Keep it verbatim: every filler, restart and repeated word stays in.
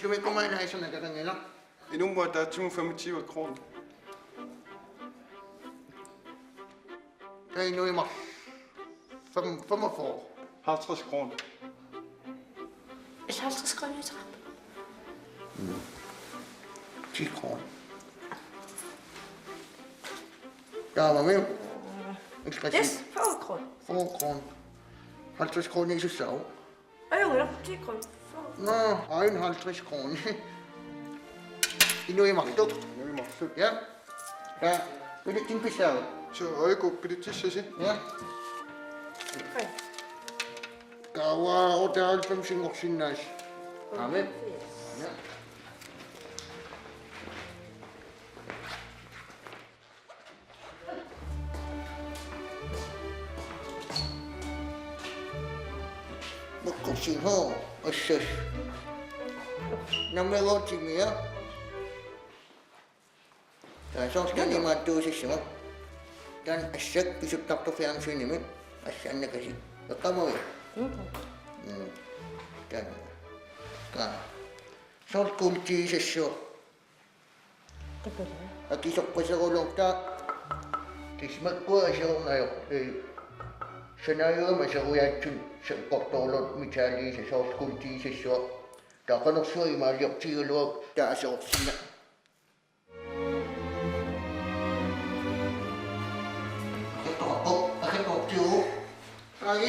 Inuit kumaanna isuna kakangila. Inummut ataatsimut femogtyve kroner. Taava inuit marluk fem-, femogfyrre. Halvtreds kroner. Halvtreds kroner, tror jeg. Ti kroner. Taavami. Yes, fyrre kroner. Fyrre kroner. Halvtreds kroner isussaavoq. Ej, jo, ti kroner. Nå, aajuna halvtreds kroner. Inuit marluk. Inuit marluk. Ja. Ja. Billettinik pissavat? Suu, oiku billettissasi. Ja. Ej. Taava otteoghalvfemsinngorsinnaassaaq. Amen. Ja. Makkussiin hoo, assas. Nammeruutsimia. Taava soorlu taanna imaattuusassuma. Taanna assat pisuttartoq fjernsynimi. Assaannakasi. Eqqaamavit? Mm. Mm. Taanna. Kaa. Soorlu kuultigisassua. Qipila. Akisoqqaserulorta. Tassa makkua aserorneq ajorput. Ee, sanaajugaanni aserujaatsun sakkortoorluta mitaaliisa soorlu kuultigisassua. Taava qanorsuaq imaaliortigigaluarlugu taava aserorsinnaavat. Aserorpoq, aserortigu. Ai.